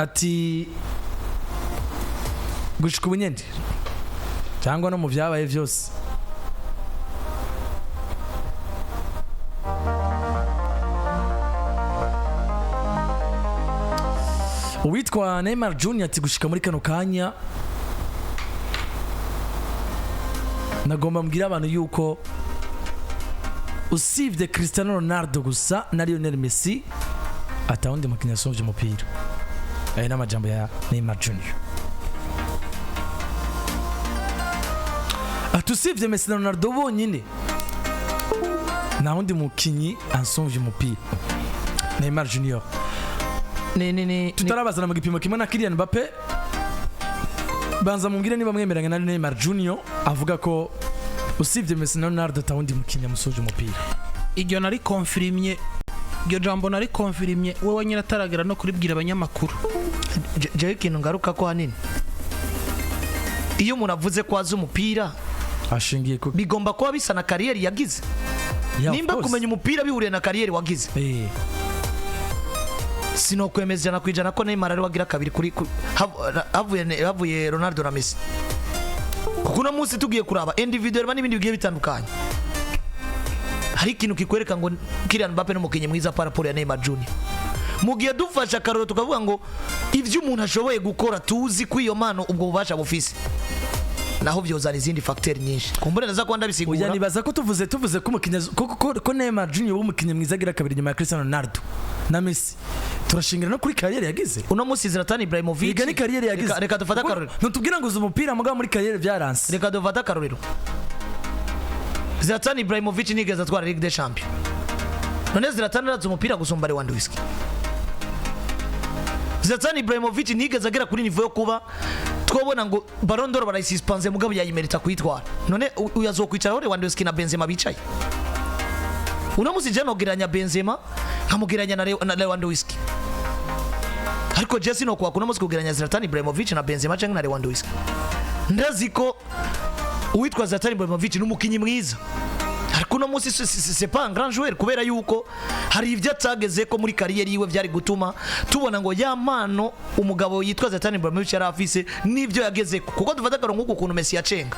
Ati gushika ubu nyene cyangwa no mu byabaye byose, uwitwa Neymar Junior ati gushika muri kano kanya nagomba mbwira abantu yuko usibye Cristiano Ronaldo gusa na Lionel Messi, atawundi mukinnyi asumvye umupira. Ayo ni amajambo ya Neymar Junior. Ati usibye Messi na Ronaldo bonyine, nta wundi mukinnyi ansumvye umupira. Neymar Junior Ni tutarabazana mu gipimo kimwe na Kylian Mbappe. Banza mumbwire niba mwemeranya na Neymar Junior avuga ko usibye Messi na Ronaldo atawundi mukinnyi amusumvye umupira. Iryo nari konfirimye, iryo jambo nari konfirimye wowe nyine ataragera no kuribwira abanyamakuru. Jewe ikintu ngaruka ko hanini, iyo umuntu avuze ko azi umupira, ashingiye ku bigomba kuba bisa na carrière yagize. Yeah, of Nimba course. kumenya umupira bihuriye na carrière wagize, sinokwemeza 100% ko Neymar ari wagira kabiri kuri havuye Ronaldo na Messi, kuko uno munsi tugiye kuraba individuel n'ibindi bigiye bitandukanye, hari ikintu kikwereka ngo Kylian Mbappe n'umukinnyi mwiza par rapport ya Neymar Junior. Mu gihe dufashe akarorero tukavuga ngo ibyo umuntu ashoboye gukora, tuzi ko iyo mpano ubwo bubasha bufise, naho byozana izindi facteur nyinshi kumbure naza kuba Oya, ndabisigura. Nibaza ko tuvuze ko umukinnyi ko Neymar Junior w'umukinnyi mwiza agira kabiri nyuma ya Cristiano Ronaldo na Messi, turashingira no kuri carrière yagize. Uno munsi Zlatan Ibrahimovic Iga ni carrière yagize. Reka dufate akarorero. Ntutubwira ngo uzi umupira mugabo muri carrière byaranse. Reka dufate akarorero. Zlatan Ibrahimovic nigeze atwara Ligue des Champions. None Zlatan arazi umupira gusumba Lewandowski? Zlatan Ibrahimovic nigeze agera kuri niveau yo kuba twabona ngo Ballon d'Or barayisispanze, mugabo yayimerita kuyitwara. None uyu azokwicara aho Lewandowski na Benzema bicaye? Uno munsi je nogereranya Benzema nkamugereranya na Lewandowski, ariko je sinokuwa kuno munsi kugereranya Zlatan Ibrahimovic na Benzema canke na Lewandowski. Ndazi ko uwitwa Zlatan Ibrahimovic ni umukinyi mwiza, ariko uno munsi c'est pas un grand joueur, kubera yuko hari ibyo atageze ko muri carrière yiwe byari gutuma tubona ngo ya mpano umugabo yitwa Zlatan Ibrahimovic yari afise n'ibyo yageze ko. Kuko dufata akarongo nk'uku kuntu Messi yacenga,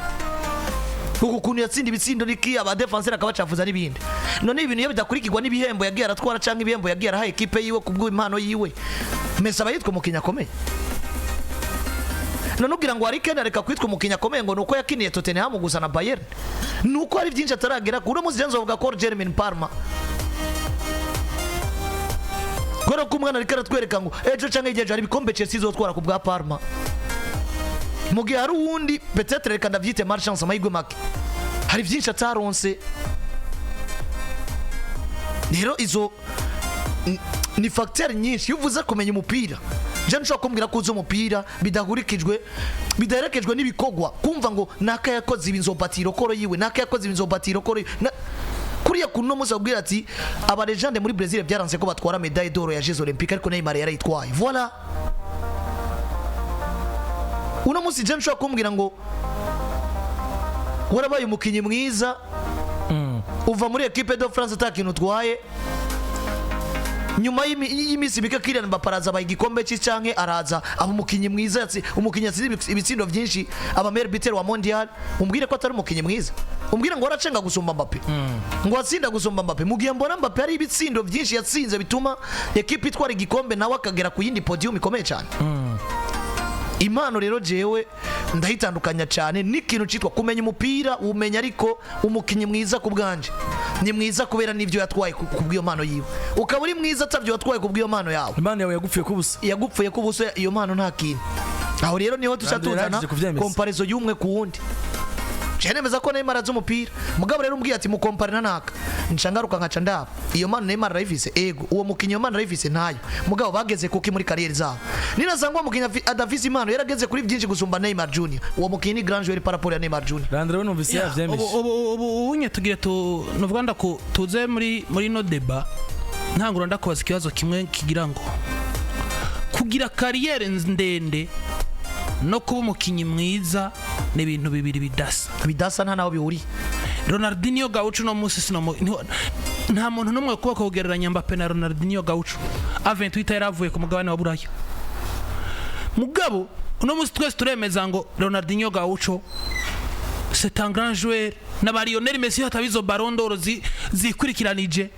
uku kuntu yatsinda ibitsindo niki, aba défenseur akabacafuza n'ibindi. None ibintu iyo bidakurikirwa n'ibihembo yagiye aratwara canke ibihembo yagiye araha ekipe yiwe kubw'impano yiwe, Messi aba yitwa umukinnyi akomeye? None ubwira ngo Harry Kane areka kwitwa umukinnyi akomeye ngo nuko yakiniye Tottenham gusa na Bayern, nuko hari byinshi ataragera kuri? Uno munsi Jenzo avuga ko Jeremy Palmer, kubera ko umwana ariko aratwereka ngo ejo canke hirya ejo hari ibikombe Chelsea izotwara ku bwa Palmer, mu gihe hari uwundi peut-être, reka ndavyite malchance, amahirwe make, hari byinshi ataronse. Rero izo ni facteur nyinshi. Iyo uvuze kumenya umupira, je nshobora kumbwira ko uzi umupira bidahurikijwe, bidaherekejwe n'ibikorwa, kumva ngo naka yakoze ibi nzobatira koro yiwe, naka yakoze ibi nzobatira koro yiwe. Kuriya kuno munsi abwira ati aba légende muri Brazil byaranze ko batwara médaille d'or ya Jeux Olympiques, ariko Neymar yarayitwaye. Voilà, uno munsi je nshobora kumbwira ngo warabaye umukinnyi mwiza, uva muri équipe de France ata kintu utwaye, nyuma y'iminsi mike Kylian Mbappe araza abaye igikombe cy'isi canke araza aba umukinnyi mwiza, umukinnyi yatsinze ibitsindo byinshi, aba meilleur buteur wa mondial, umbwire ko atari umukinnyi mwiza? Umbwire ngo waracenga gusumba Mbappe, ngo watsinda gusumba Mbappe, mu gihe mbona Mbappe hari ibitsindo byinshi yatsinze bituma ekipe itwara igikombe, nawe akagera ku yindi podium ikomeye cyane. Impano rero jewe ndayitandukanya cyane n'ikintu cyitwa kumenya umupira. Umenya, ariko umukinnyi mwiza ku bwanje ni mwiza kubera n'ibyo yatwaye ku bw'iyo mpano yiwe. Ukaba uri mwiza atabyo watwaye ku bw'iyo mpano yawe, Impano yawe yagupfuye kubusa. Yagupfuye ku busa iyo mpano, nta kintu. Aho rero niho tuca Randre tuzana yarangije kuvyemeza. comparaison y'umwe ku wundi. Je nemeza ko Neymar azi umupira, mugabo rero umbwiye ati mukompare na naka, nca ngaruka nkaca ndaba iyo mpano Neymar arayifise? Ego. Uwo mukinyi iyo mpano arayifise? Ntayo. Mugabo bageze kuki muri carrière zabo? Ninasanga uwo mukinyi adafise impano yarageze kuri byinshi gusumba Neymar Junior, uwo mukinyi ni grand joueur par rapport ya Neymar Junior. Randre we numvise yavyemeje. Ubu unye tugire tu nuvuga ndaku tuze muri no débat, ntangura ndakubaza ikibazo kimwe kigira ngo kugira carrière ndende no kuba umukinnyi mwiza ni ibintu bibiri bidasa. Bidasa, nta naho bihuriye. Ronaldinho Gaucho no munsi sinomo nta muntu n'umwe kuba kugereranya Mbappe na Ronaldinho Gaucho. A 28 yaravuye ku mugabane wa Buraya. Mugabo uno munsi twese turemeza ngo Ronaldinho Gaucho c'est un grand joueur, na ba Lionel Messi hataba izo Ballon d'Or zikurikiranije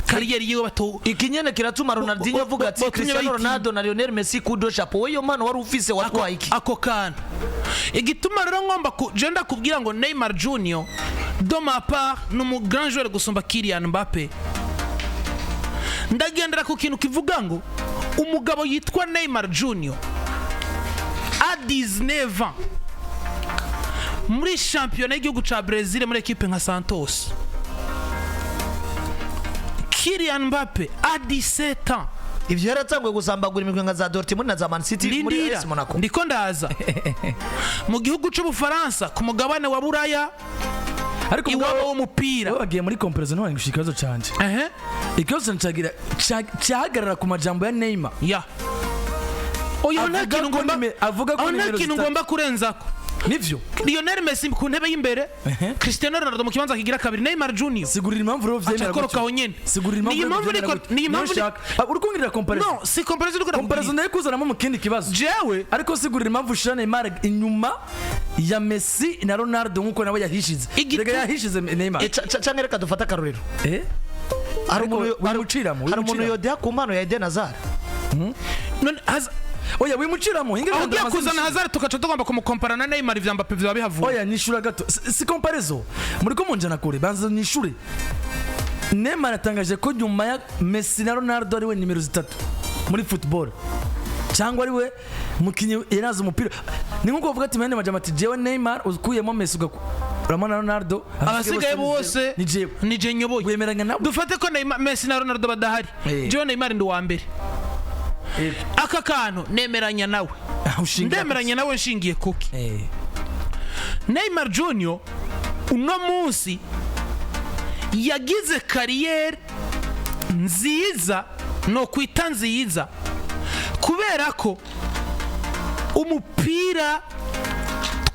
carrière yiwe bato. Iki nyene kiratuma Ronaldinho avuga ati botumye Cristiano bayitinya. Ronaldo na Lionel Messi, kudo chapeau, iyo mpano wari ufise watwaye iki? Ako kantu igituma rero ngomba ku je ndakubwira ngo Neymar Junior, de ma part, ni umu grand joueur gusumba Kylian Mbappe. Ndagendera ku kintu kivuga ngo umugabo yitwa Neymar Junior a 19 ans muri shampiyona y'igihugu ca Brazil muri ekipe nka Santos. Kylian Mbappe a 17 ans. Ivyo yaratanguye gusambagura imigwi nka za Dortmund na za Man City muri Lindira, AS Monaco. Ndiko ndaza mu gihugu c'Ubufaransa, ku mugabane wa Buraya, Ariko iwabo mugabo w'umupira. wowe wagiye muri comparaison, ntiwari gushika ikibazo canje. Ikibazo ncagira cyahagarara ku majambo ya Neymar. Ya, oya, nta Avuga kintu ko ngomba avuga ko aho nta nimero kintu zitatu. ngomba kurenzako. Nivyo. Lionel Messi ku ntebe y'imbere, Cristiano Ronaldo mu kibanza kigira kabiri, Neymar Junior Sigurira impamvu rero vyemera aca akoroka gutyo. aho nyene. Sigurira impamvu Niyi rero mpamvu vyemera gutyo. niyi mpamvu Niyo nshaka. Ah, uri kumbwirira comparaison. No, si comparaison ndiko Comparaison ndakubwira. nayo kuzanamo mu kindi kibazo. Jewe Ariko sigurira impamvu ushira Neymar inyuma ya Messi na Ronaldo nkuko nawe yahishize. Rega yahishize Neymar. Canke reka dufate akarorero. Hari Ariko umuntu wimuciramo, hari umuntu wimuciramo. yodeha ku mpano ya Eden Hazard. None Oya, wimuciramo. Inge aho ugiye kuzana Hazard tugaca tugomba kumukompara na Neymar, ivya Mbappe biba bihavuye. Oya, nishura gato. Si comparaison. Muriko munjana kure, banza nishure. Neymar yatangaje ko nyuma ya Messi na Ronaldo ari we nimero 3 muri football. Cyangwa ari we mukinyi yarazi umupira. Ni nkuko bavuga ati mene majama ati jewe Neymar ukuyemo Messi ugakuramo na Ronaldo, abasigaye bose ni jewe. Ni je nyoboye. Wemeranya nabo? Dufate ko Neymar, Messi na Ronaldo badahari, jewe Neymar ndi uwa mbere. Aka kantu nemeranya nawe. Ushingira Ndemeranya nawe nshingiye kuki? Neymar Junior uno munsi yagize carrière nziza, no kwita nziza, kubera ko umupira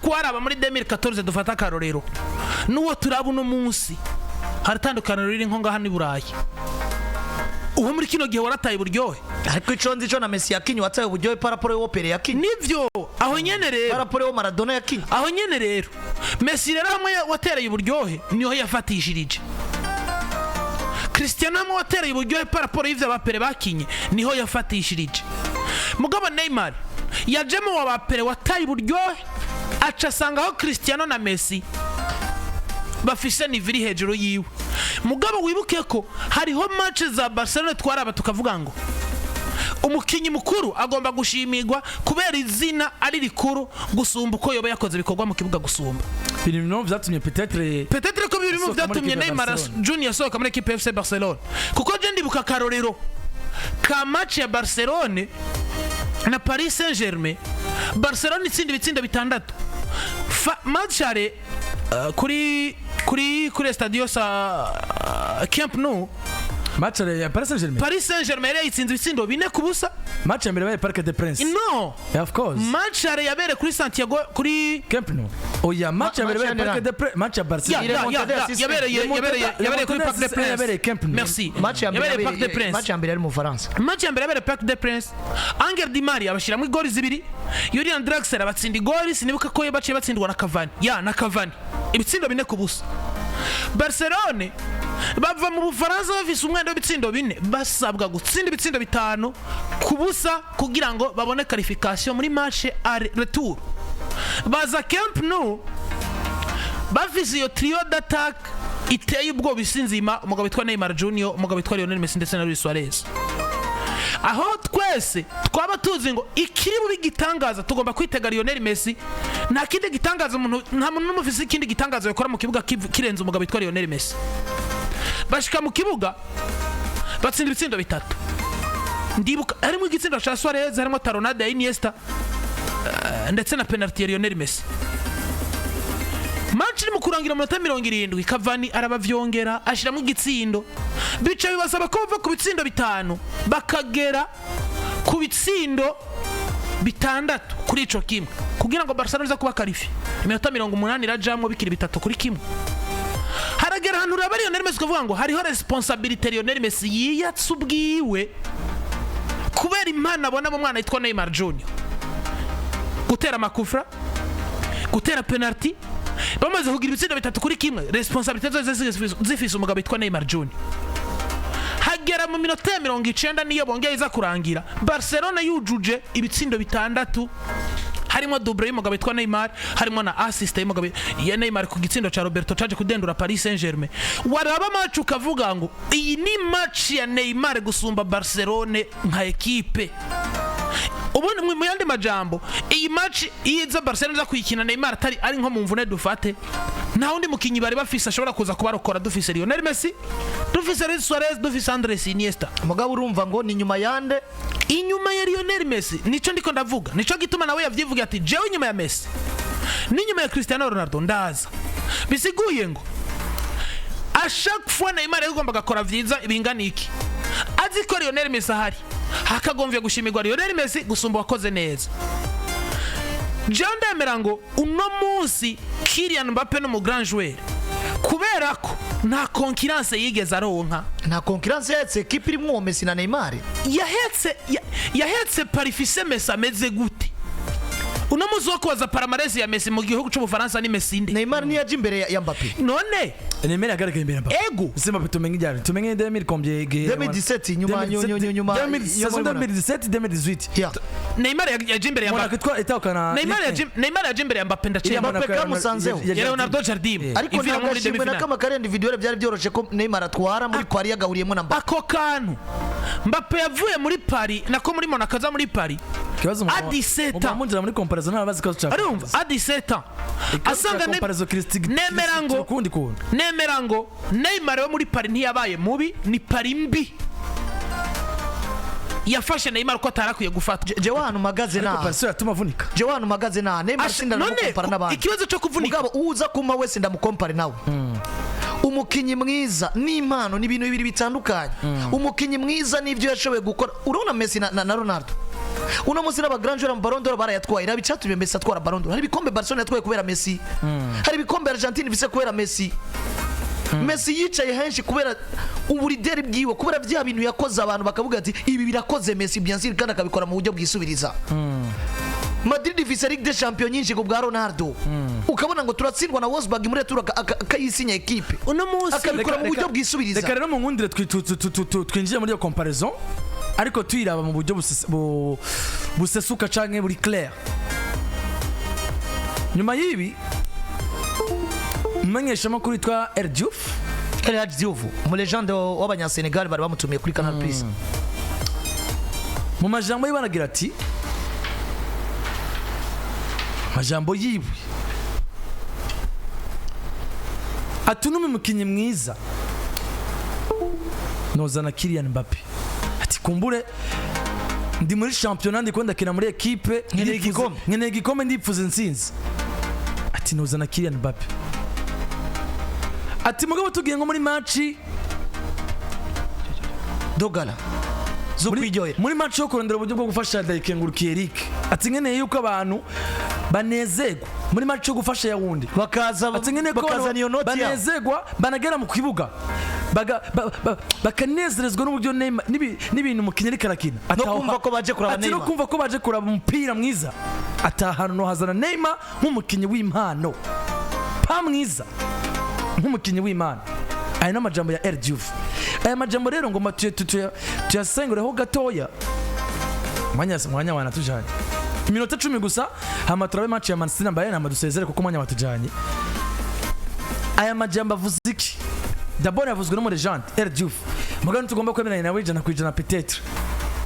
twaraba muri 2014, dufata akarorero, n'uwo turaba uno munsi hari itandukaniro riri nko ngaha n'i Burayi. Uwo muri kino gihe warataye uburyohe. Ariko ico nzi co na Messi yakinye wataye uburyohe par rapport y'uwo Pele yakinye. Nivyo, aho nyene rero. Par rapport y'uwo Maradona yakinye. Aho nyene rero Messi rero hamwe watereye uburyohe niho yafatishirije. Cristiano hamwe watereye uburyohe par rapport y'ivyo ba Pele bakinye niho yafatishirije. Mugabo Neymar yajemo wa ba Pele wataye uburyohe, aca asanga aho Cristiano na Messi bafise niveau iri hejuru yiwe. Mugabo wibuke ko hariho match za Barcelona twaraba tukavuga ngo umukinyi mukuru agomba gushimirwa kubera izina ari rikuru gusumba uko yoba yakoze ibikorwa mu kibuga gusumba. Ibintu bimwe vyatumye peut-être Peut-être ko biri mu asohoka muri byatumye équipe ya Neymar Barcelona. Junior asohoka muri équipe FC Barcelona, kuko je ndibuka akarorero ka match ya Barcelone na Paris Saint-Germain, Barcelona itsinda ibitsindo 6. Match aller kuri Stadio sa Camp Nou. Match ya Paris Saint-Germain. Paris Saint-Germain yari yayitsinze ibitsindo 4-0. Match ya mbere yabaye Parc des Princes. No. Yeah, of course. Match aller yabereye kuri Santiago, kuri Camp Nou. Oya, match ya mbere Match yabaye ya Parc des Princes, match ya Barcelona. Ya, ya, ya, ya, yabereye yabereye kuri Parc des Princes. Yabereye Camp Nou. Merci. Match ya mbere Yabereye Parc des Princes. Match ya mbere yari mu Bufaransa. Match ya mbere yabereye Parc des Princes. Angel Di Maria abashyiramo igori zibiri, Julian Draxler abatsinda igori. Sinibuka ko baciye batsindwa na Cavani, ya na Cavani, ibitsindo 4-0. Barcelone bava mu Bufaransa bafise umwenda w'ibitsindo 4, basabwa gutsinda ibitsindo 5-0 kugira ngo babone qualification muri match aller retour. Baza Camp Nou bafise iyo trio d'attaque iteye ubwoba, isi nzima, umugabo witwa Neymar Junior, umugabo witwa Lionel Messi ndetse na Luis Suarez, aho twese twaba tuzi ngo ikiri bube igitangaza tugomba kwitega Lionel Messi. Nta kindi gitangaza umuntu, nta muntu n'umwe ufise ikindi gitangaza yakora mu kibuga kirenze umugabo witwa Lionel Messi. Bashika mu kibuga batsinda ibitsindo 3. Ndibuka harimo igitsindo ca Suarez, harimo talonnade ya Iniesta, ndetse na penalty ya Lionel Messi. Match iri mu kurangira mu minota 70, Cavani arabavyongera ashiramo igitsindo, bica bibasaba ko bava ku bitsindo 5 bakagera ku bitsindo 6 kuri ico kimwe kugira ngo Barcelona ize kuba qualifiée. Iminota 80 irajamwo bikiri 3-1. Haragera ahantu uraba Lionel Messi ukavuga ngo hariho responsabilité Lionel Messi yiyatse ubwiwe kubera impano abona mu mwana yitwa Neymar Junior. Gutera ama coup franc, gutera penalty, bamaze kugira ibitsindo 3-1, responsabilité zose zifise umugabo witwa Neymar Junior. Hagera mu minota ya 90, niyo bongeye iza kurangira Barcelona yujuje ibitsindo 6, harimo double y'umugabo witwa Neymar, harimo na assist y'umugabo ya Neymar ku gitsindo ca Roberto caje kudendura Paris Saint-Germain. Waraba match ukavuga ngo iyi ni match ya Neymar gusumba Barcelone nka ekipe. Ubundi mu yandi majambo, iyi match iza Barcelona iza kuyikina Neymar atari ari nko mu mvune dufate, nta wundi mukinyi bari bafise ashobora kuza kubarokora. Dufise Lionel Messi, dufise Luis Suarez, dufise Andres Iniesta. Mugabo urumva ngo ni nyuma yande? Inyuma ya Lionel Messi, nico ndiko ndavuga. Nico gituma nawe yavyivuga ati: "Jewe inyuma ya Messi n'inyuma ya Cristiano Ronaldo ndaza." Bisiguye ngo à chaque fois Neymar yagomba gakora vyiza bingana iki, azi ko Lionel Messi ahari, hakagombye gushimirwa Lionel Messi gusumba wakoze neza. Jewe ndemera ngo uno munsi Kylian Mbappe ni umu grand joueur kubera ko nta concurrence yigeze aronka. Nta concurrence yahetse ekipe irimo uwo Messi na Neymar. Yahetse Paris ifise Messi ameze gute? Uno munsi wo kubaza palmarès ya Messi mu gihugu c'Ubufaransa, ni Messi nde? Neymar ntiyaje imbere ya Mbappe. None? Neymar yagaragaye imbere ya Mbappe. Ego. Se Mbappe tumenye ryari? Tumenye 2000 combien? 2017, nyuma nyuma saison 2017 2018. Yeah. Neymar yaje imbere ya Monaco Mbappe. itahukana. Neymar yaje imbere ya Mbappe, ndacemba. Mbappe kamusanzeho. Ya Leonardo Jardim. Ariko ivira nta muri gashimwe na demi-finale. kamwe kari individuel, byari byoroshe ko Neymar atwara muri Paris yagahuriyemo na Mbappe. Ako kantu, Mbappe yavuye muri Paris, nako muri Monaco aza muri Paris Kibazo à 17 ans. Munjira muri comparaison ntabazi ko cya Arumva à 17 ans asanga comparaison Christi. Nemera ngo kundi kuntu. Nemera ngo Neymar wo muri Paris ntiyabaye mubi, ni Paris mbi yafashe Neymar ko atarakwiye gufatwa. Jewe ahantu mpagaze Ariko naha Paris yatuma avunika. Jewe ahantu mpagaze naha, Neymar None sindamukompara n'abandi. Ikibazo cyo kuvunika. Mugabo uza kuma wese ndamukompare nawe. Umukinyi mwiza n'impano ni ibintu bibiri bitandukanye. Umukinyi mwiza n'ibyo yashoboye gukora. Urabona Messi na Ronaldo uno munsi n'aba grand joueur mu Ballon d'Or barayatwaye. Raba icyatumye Messi atwara Ballon d'Or. Hari ibikombe Barcelona yatwaye kubera Messi, hari ibikombe Argentine ifise kubera Messi. Messi yicaye henshi kubera uburideri bwiwe, kubera bya bintu yakoze abantu bakavuga ati: "Ibi birakoze Messi, bien sûr", kandi akabikora mu buryo bwisubiriza. Madrid ifise Ligue des Champions nyinshi ku bwa Ronaldo, ukabona ngo turatsindwa na Wolfsburg muri retour akayisinya ekipe, Uno munsi akabikora mu buryo bwisubiriza. Reka rero mu nkundire twinjire muri iyo comparaison, ariko tuyiraba mu buryo busesuka canke buri clair. Nyuma y'ibi, umumenyeshamakuru witwa El Diouf, El Hadji Diouf, umu légende w'abanyasenegal, bari bamutumiye kuri Canal Plus. Mu majambo yiwe aragira ati, majambo yiwe ati: "Uno mukinnyi mwiza nozana Kylian Mbappe." Ati: "Kumbure ndi muri shampiyona, ndiko ndakina muri ekipe, Nkeneye igikombe. Nkeneye igikombe, ndipfuza intsinzi." Ati: "Nozana Kylian Mbappe." Ati: "Mugabo tugiye nko muri match dogala zo kwiryohera, muri match yo kurondera uburyo bwo gufasha Ndayikengurukiye Eric," ati: "nkeneye yuko abantu banezerwa muri match yo gufasha Yawundi." Bakaza Ati: "Nkeneye ko bakazana abantu iyo noti yabo, banezerwa, banagera mu kibuga bakanezerezwa n'uburyo Neymar n'ibintu umukinnyi ariko arakina." No kumva ko baje kuraba Ati no Neymar. kumva ko baje kuraba umupira mwiza. Ati: "Ahantu no hazana Neymar nk'umukinnyi w'impano, pa mwiza nk'umukinnyi w'impano." Aya ni amajambo ya El Diouf. Aya majambo rero ngomba tuyasengureho gatoya. Umwanya wanatujanye iminota 10 gusa, hama turabe match ya Man City na Bayern, hama dusezere kuko umwanya watujanye. Aya majambo avuze iki? D'abord yavuzwe n'umu légende El Diouf, mugabo tugomba kwemeranya nawe 100% peut-être.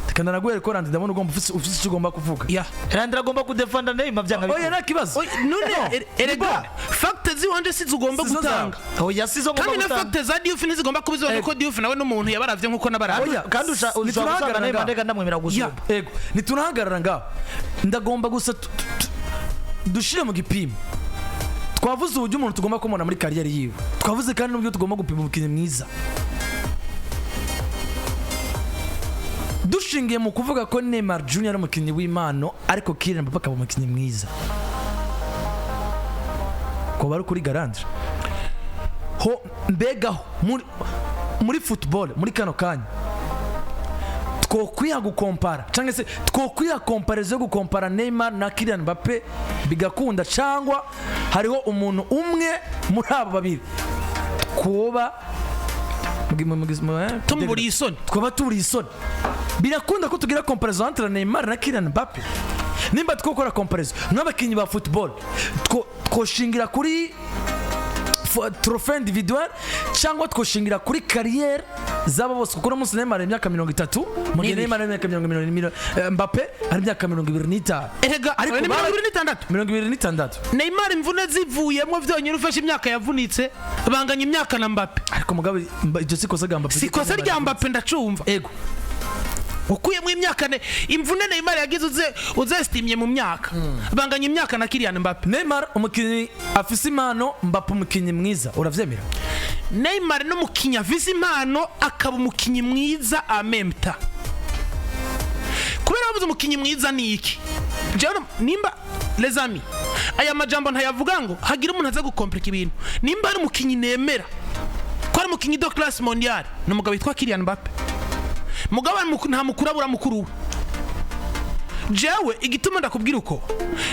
Reka ndanaguhere ko Randi, ndabona ugomba ufise icyo ugomba kuvuga. Ya. Randra agomba kudefanda Neymar byanga Oya, bikunda. nta kibazo. Oya, none erega facts ziwanje sizugomba Sizo gutanga. Oya, sizo ngomba Kandi na gutanga. facts za Diouf ntizigomba kuba izo, kuko Diouf nawe n'umuntu yabaravye nkuko n'abaravye. Oya. Kandi ushobora gusanga Ntiturahagarara Neymar ngaho. ndeka ndamwemera gusumba. Ego, ntitunahagarara ngaho. Ndagomba gusa dushire mu gipimo. Twavuze uburyo umuntu tugomba kumubona muri carrière yiwe, twavuze kandi n'uburyo tugomba gupima umukinnyi mwiza dushingiye mu kuvuga ko Neymar Junior ari umukinnyi w'impano, ariko Kylian Mbappe akaba umukinnyi mwiza. Ko bari kuri garandre ho, mbegaho muri football muri kano kanya. Twokwiha gukompara cyangwa se twokwiha comparaison yo gukompara Neymar na Kylian Mbappe bigakunda, cyangwa hariho umuntu umwe muri abo babiri twoba Tumuburiye isoni. Twaba tuburiye isoni. Birakunda ko tugira comparaison entre Neymar na Kylian Mbappe? Nimba twokora comparaison n'abakinnyi ba football, twoshingira kuri trophée individuel cyangwa twoshingira kuri carrière z'abo bose? Kuko uno munsi Neymar ari imyaka 30, mu gihe N'ibiri. Neymar ari imyaka 20, Mbappe ari imyaka 25. Erega Ariko ni 26. 26. Neymar imvune zivuyemo vyonyine, ufashe imyaka yavunitse, banganya imyaka na Mbappe. Ariko mugabo iryo si ikosa rya Mbappe. Si ikosa rya Mbappe, ndacumva. Ego. Ukuyemo imyaka imvune Neymar yagize, uzesitimye mu myaka, banganya imyaka na Kylian Mbappe. Neymar umukinnyi afise impano, Mbappe umukinnyi mwiza, uravyemera? Neymar n'umukinnyi afise impano akaba umukinnyi mwiza amemta. Kubera bavuze umukinnyi mwiza ni iki? Jewe nimba, les amis, aya majambo ntayavuga ngo hagira umuntu aza gukomplika ibintu. Nimba ari umukinnyi nemera ko ari umukinnyi de classe mondiale, ni umugabo witwa Kylian Mbappe. Mugabo nta mukuru abura mukuru we. Jewe igituma ndakubwira uko,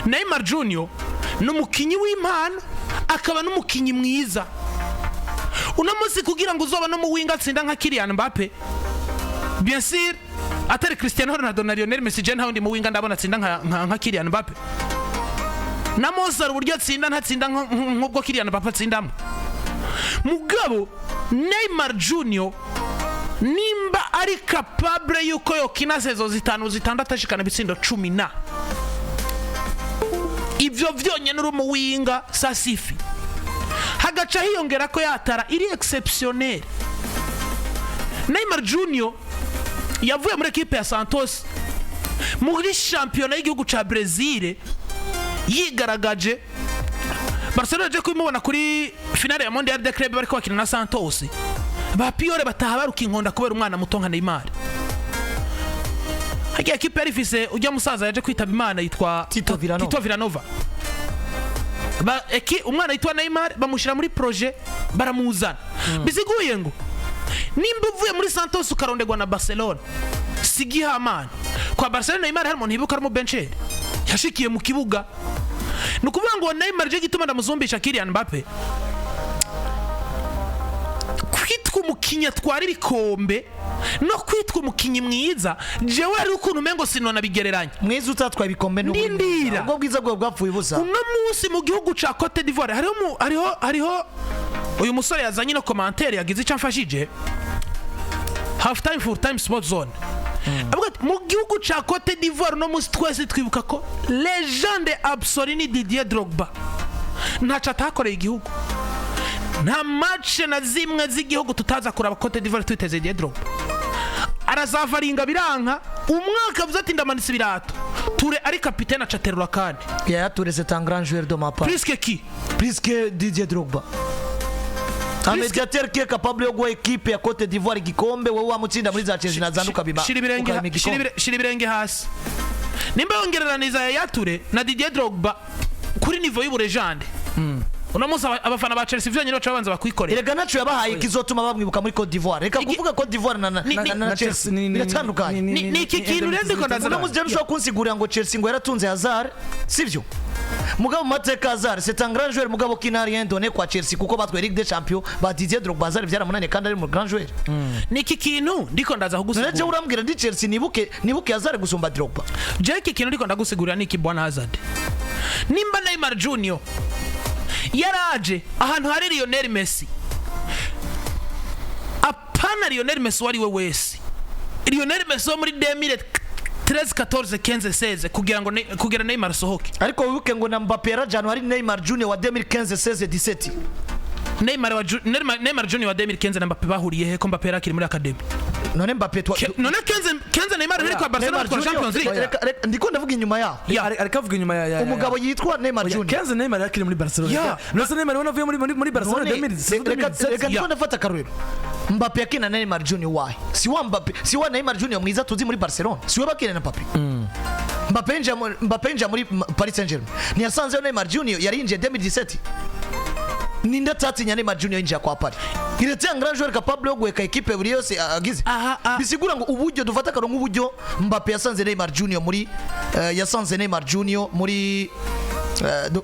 Neymar Junior ni umukinnyi w'impano akaba n'umukinnyi mwiza. Uno munsi kugira ngo uzoba no mu winga atsinda nka Kylian Mbappe, bien sûr atari Cristiano Ronaldo na Lionel Messi, je nta wundi mu winga ndabona atsinda nka Kylian Mbappe. Na Mozart uburyo atsinda ntatsinda nk'ubwo Kylian Mbappe atsindamo. Mugabo Neymar Junior nimba ari capable yuko yokina saison zitanu, zitandatu, ashikana ibitsindo 10 na ivyo vyonyene, uri mu winga sasifi, hagaca hiyongera ko yatara iri exceptionnel. Neymar Junior yavuye muri ekipe ya Santos muri shampiyona y'igihugu ca Brazil yigaragaje. Barcelona yaje kubimubona kuri finale ya Mondial de Club bariko bakina na Santos, ba Piyore bataha baruka inkonda kubera umwana muto nka Neymar. Hagiye ekipe yari ifise ujya musaza yaje kwitaba Imana yitwa Tito Villanova. Tito Villanova. Ba, umwana yitwa Neymar bamushyira muri projet, baramuzana. Biziguye ngo nimba uvuye muri Santos ukarondegwa na Barcelona, sigihamana kwa Barcelona, Neymar hari umuntu yibuka ari mu bencheri yashikiye mu kibuga. Ni ukuvuga ngo Neymar je gituma ndamuzumbisha Kylian Mbappe, kwitwa umukinnyi atwara ibikombe no kwitwa umukinnyi mwiza, jewe hari ukuntu umengo sinona bigereranya. Mwiza utatwaye ibikombe ni Ndindira. Ubwo bwiza bwawe bwapfuye ubusa. Uno munsi mu gihugu ca Cote d'Ivoire hariho uyu musore yazanye ino commentaire yagize icyo amfashije, Half Time Full Time Sport Zone, avuga ati mu gihugu ca Cote d'Ivoire uno munsi twese twibuka ko légende absolue ni Didier Drogba. Ntaco atakoreye igihugu, nta match na zimwe z'igihugu tutaza kuraba Cote d'Ivoire twiteze Didier Drogba. Arazavaringa biranka, umwaka avuze ati ndamanitse ibirato, Touré ari kapitene acaterura kandi. Yaya Touré, c'est un grand joueur de ma part. Plus que qui? Plus que Didier Drogba, un médiateur qui est capable yo guha équipe ya Cote d'Ivoire igikombe. Wowe wamutsinda muri za Chelsea na za ukabima Shira ibirenge ukabima shira igikombe. shira ibirenge hasi. Nimba yongereraniza Yaya Touré na Didier Drogba kuri niveau y'ubu légende, uno munsi abafana ba Chelsea vyonyine baca babanza bakwikorera. Erega naco yabahaye kizotuma bamwibuka muri Cote d'Ivoire. Reka kuvuga Cote d'Ivoire na Chelsea biratandukanye. Ni iki kintu rero ndiko ndazana. Uno munsi rero ushobora kunsigurira ngo Chelsea ngo yaratunze Hazard, sivyo? Mugabo mu mateka Hazard, c'est un grand joueur, mugabo qui n'a rien donné kwa Chelsea, kuko batwaye Ligue des Champions ba Didier Drogba. Hazard byaramunaniye kandi ari mu grand joueur. Ni iki kintu ndiko ndaza None kugusigurira. je urambwira ndi Chelsea nibuke Hazard gusumba Drogba? Je iki kintu ndiko ndagusigurira ni iki, bwana Hazard: nimba Neymar Junior yaraje ahantu hari Lionel Messi, apana Lionel Messi uwo ari we wese, Lionel Messi wo muri 2013, 14, 15, 16, kugira ngo kugira Neymar asohoke. Ariko wibuke ngo na Mbappe yaraje ahantu hari Neymar Junior wa 2015, 16, 17. Neymar Junior wa 2015 na Mbappe bahuriye he, ko Mbappe yari akiri muri academy? None Mbappe twa None 15, 15 Neymar yari kwa Barcelona Neymar atwara Junior, Champions League. Ndiko ndavuga inyuma yaho. Ya. Ariko avuga inyuma ya Umugabo yitwa Neymar Junior. 15 Neymar yakiri muri Barcelona. Ya. Nose Neymar ubona avuye muri Barcelona None, 2017. reka ndiko ndafata akarorero. Mbappe yakina na Neymar Junior wahe? Si wa Mbappe, si wa Neymar Junior mwiza tuzi muri Barcelona, si we bakina na Mbappe. Mbappe yinjira muri Paris Saint-Germain ntiyasanzeyo Neymar Junior yari yinjiye 2017. Ninde atatinya Neymar Junior yinjira kwa Paris? Il était un grand joueur capable yo guheka équipe buri yose agize. Aha, ah. Bisigura ngo uburyo dufata akarongo, uburyo Mbappe yasanze Neymar Junior muri yasanze Neymar Junior muri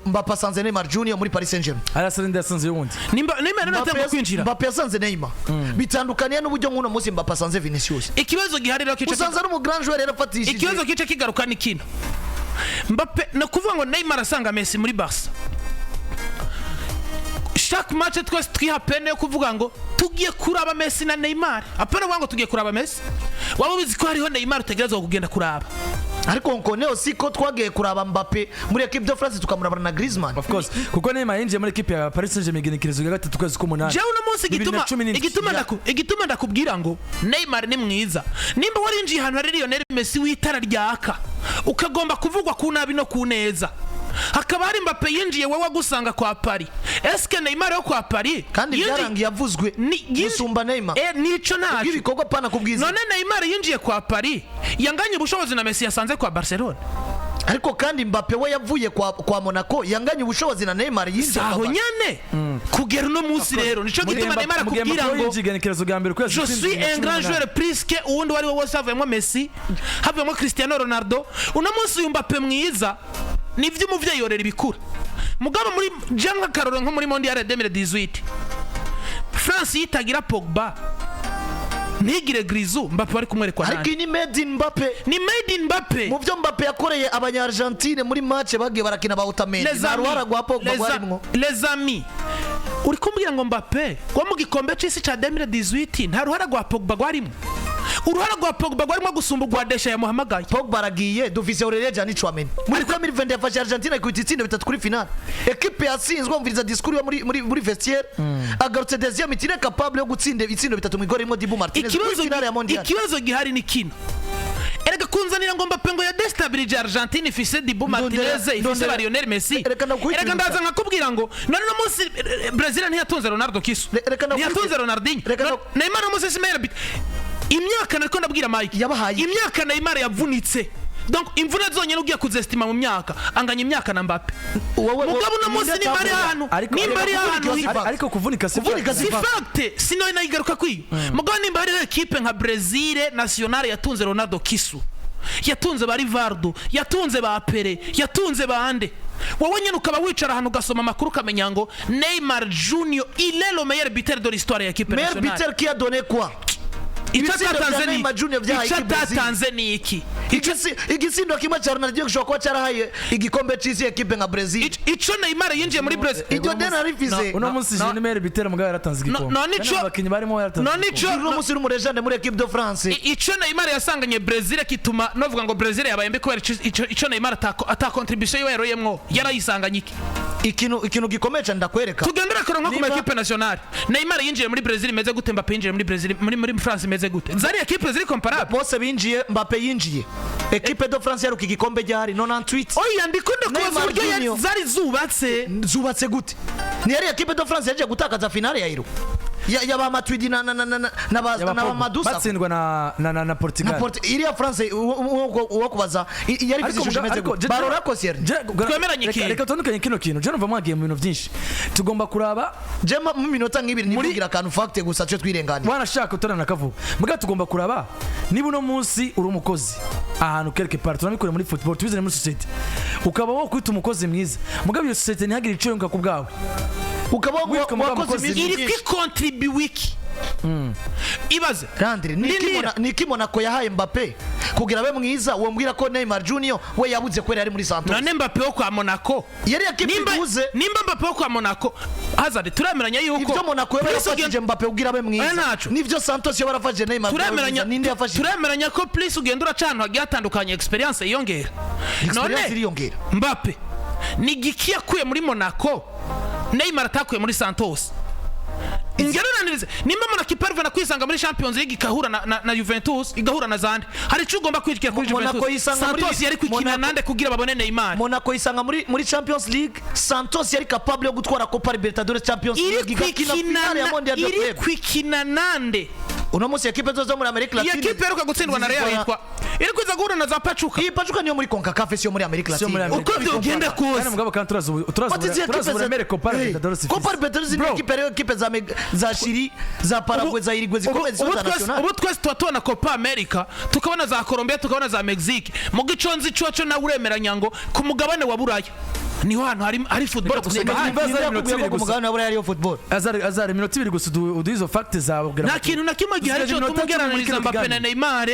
Mbappe asanze Neymar Junior muri Paris Saint-Germain. Arasa ninde yasanze y'uwundi? Nimba Neymar rero atangwa kwinjira. Mbappe yasanze Neymar bitandukaniye n'uburyo nk'uno munsi Mbappe asanze Vinicius. Ikibazo gihari rero kica Usanze ari umu grand joueur yarafatishije. Ikibazo kica kigaruka ni kino: Mbappe, ni ukuvuga ngo Neymar asanga Messi muri Barca, chaque match twese twiha peine yo kuvuga ngo tugiye kuraba Messi na Neymar, apana kuvuga ngo tugiye kuraba Messi. Waba ubizi ko hariho Neymar utegerezwa kugenda kuraba. Ariko on aussi ko twagiye kuraba Mbappe muri équipe de France, tukamurabana na Griezmann. Of course, kuko Neymar yinjiye muri équipe ya Paris Saint-Germain igenekerezo rya 3 kwezi k'umunani Jewe uno munsi bibiri na igituma cumi n'indwi. igituma igituma ndakubwira ngo Neymar ni mwiza, nimba warinjiye ahantu hari Lionel Messi w'itara ryaka, ukagomba kuvugwa ku nabi no ku neza, hakaba hari Mbappe yinjiye wowe agusanga kwa Paris, eske Neymar yo kwa Paris Kandi byarangiye avuzwe gusumba Neymar. Nico ntaco. Bw'ibikorwa, pana kubwiza. None Neymar yinjiye kwa Paris yanganye ubushobozi na Messi yasanze kwa Barcelona? Ariko kandi Mbappe we yavuye kwa Monaco yanganye ubushobozi na Neymar yinjiye Saho kwa nyene kugera uno munsi rero nico gituma Neymar akubwira ngo yinjiye igenekerezo rya mbere ukwezi je kw'indwi suis bibiri na un cumi grand n'umunani. joueur plus que uwundi uwo ari we wese, havuyemo Messi, havuyemo Cristiano Ronaldo. Uno munsi uyu Mbappe mwiza, nivyo umuvyeyi yorera ibikura, mugabo muri je nk'akarorero nko muri Mondial 2018, France yitagira Pogba, ntigire Grisou, Mbappe bari kumwerekwa Ariko nande? iyi ni made in Mbappe. Ni made in Mbappe. Mu byo Mbappe yakoreye abanya-Argentine muri match bagiye barakina ba Otamendi, Les nta amis, ruhara rwa Pogba rwarimwo. Les amis, uri kumbwira ngo Mbappe wo mu gikombe c'isi ca 2018 nta ruhara rwa Pogba rwarimo? Uruhara rwa Pogba rwarimo gusumba urwa Deschamps yamuhamagaye. Pogba aragiye, dufise Aurelien Tchouameni. Muri 2020 yafashe Argentina ikubita itsinda bitatu kuri finale, équipe yatsinzwe. Umviriza discours yo muri vestiaire, agarutse deuxième, itire capable yo gutsinda ibitsindo bitatu mu igori rimwe Dibu Martinez kuri finale ya Mondial. Ikibazo gihari ni kino: erega kunzanira ngo Mbappe ngo yadestabilije Argentine ifise Dibu Martinez, ifise ba Lionel Messi. Reka ndakwita Erega ibintu ndaza nkakubwira ngo none uno munsi Brazil ntiyatunze Ronaldo kisu, Reka ntiyatunze Ronaldinho. Reka Neymar uno munsi si meilleur but imyaka nariko ndabwira Mike. Yabahaye iki? Imyaka Neymar yavunitse, donc imvune zonyine ugiye kuzestima mu myaka, anganya imyaka na Mbappe. Wowe Mugabo uno munsi nimba ari ahantu nimba ari ahantu Ariko kuvunika si Kuvunika si si fact, sino nayigaruka kwiyo. Mugabo nimba hariho ekipe nka Brazil nationale yatunze Ronaldo kisu, yatunze ba Rivaldo, yatunze ba Pele, yatunze ba ande, wowe nyine ukaba wicara ahantu ugasoma amakuru ukamenya ngo Neymar Junior, il est le meilleur buteur de l'histoire ya équipe Meilleur nationale. buteur qui a donné quoi? Icyo Ibitsindo bya atatanze ni Neymar Junior byahaye icyo iki Brazil? atatanze ni iki? Igitsindo kimwe cya Ronaldinho gishobora kuba cyarahaye igikombe c'isi ekipe nka Brazil. Ico Neymar yinjiye muri Brazil Iryo deni arifise. Uno munsi no. ni meilleur buteur, mugabo yaratanze igikombe. No, Kandi abakinnyi barimo yaratanze no, igikombe. nico Uno munsi uri umulégende muri équipe de France. Ico Neymar yasanganye Brazil kituma novuga ngo Brazil yabaye mbi kubera ico Neymar ata contribution yiwe yaroyemwo, yarayisanganye iki? Ikintu gikomeye cyane ndakwereka. Tugendera kure nko ku ma équipe nationale, Neymar yinjiye muri Brazil imeze gute? Mbappe yinjiye muri Brazil, muri France imeze gute? Zari équipe ziri comparable? Bose binjiye, Mbappe yinjiye équipe de France yaruka igikombe ryari? 98. Oya, ndikunda kubaza Neymar uburyo Junior. zari zubatse. Zubatse gute? Ni yari équipe de France yaje gutakaza finale ya Euro ya ba Matuidi na Yaba ba Pogba. Madusa. Batsindwa na Na Portugal. Iriya France uwo kubaza yari ifite ishusho imeze gute? Barora Koscielny. Twemeranye ikintu. Reka tutandukanye kino kintu, je numva mwagiye mu bintu byinshi, tugomba kuraba. Jema mu minota nk'ibiri nivugira akantu fact gusa cyo twirenganira. Wanashaka utarana kavuga, muga tugomba kuraba niba uno munsi uri umukozi ahantu quelque part, tunabikore muri football, tubizane muri société, ukaba wo kwita umukozi mwiza, mugabo iyo société ntihagire icyo yunguka ku bwawe. Ukaba Witwa mugabo wakoze mukozi iminsi Iri myinshi. kwikontribuwa iki? Ibaze. Landry, ni iki Ndindira. Ni iki Monaco yahaye Mbappe kugira abe mwiza? Uwo mbwira ko Neymar Junior we yabuze kubera yari muri Santos. None Mbappe wo kwa Monaco Yari ekipe nimba iduze. Nimba Mbappe wo kwa Monaco, Hazard, turemeranya yuko Ibyo Monaco yaba Plus yarafashije Mbappe kugira abe Oya, mwiza ntaco. nivyo Santos yaba yarafashije Neymar kugira abe Turemeranya mwiza, ninde yafashije? Turemeranya ko plus ugenda uraca ahantu hagiye hatandukanye, experience yiyongera. Experience iriyongera. Mbappe ni giki yakuye muri Monaco Neymar atakuye muri Santos? Ngereranirize, nimba Monaco iparvena kwisanga muri Champions League, igahura na Juventus, igahura na zande, hari icyo ugomba kwigira kuri Monaco Juventus. yisanga muri- Santos yari kwikina nande kugira babone Neymar? Monaco yisanga muri Champions League, Santos yari capable yo gutwara Copa Libertadores, Champions Iri League, igakina finale ya kwikina Mondial de iri Club. kwikina nande? Uno munsi ekipe zose zo muri Amerika Iyi Latine ekipe iheruka gutsindwa na Real zizikora- yitwa iri kuza guhura na za Pachuca. Iyi Pachuca niyo muri CONCACAF, si yo muri Amerika Si yo muri Latine. Amerika. Uko byogenda Kandi kose, mugabo kandi turazi turazi Ati izi turazi ekipe uburemere Copa Libertadores ifise. Copa Libertadores ni Bro, ekipe rero, ekipe za Chili, za Paraguay, za Uruguay zikomeye ubu zo za twese national. ubu twese tuba tubona Copa America, tukabona za Colombia, tukabona za Mexique. Mu giconzi coco nawe uremeranya ngo ku mugabane wa Buraya niho hantu hari football gusumba Reka ahandi. twumve Azari Ninde iminota yakubwiye ibiri ko ku gusa. mugabane wa Buraya ariyo football? Azari, Azari, iminota 2 gusa uduhe izo fact zawe kugira Nta ngo kintu na kimwe gihari dusigaje cyo iminota 10 muri tumugeraniriza kino Mbappe na kiganiro. Neymar.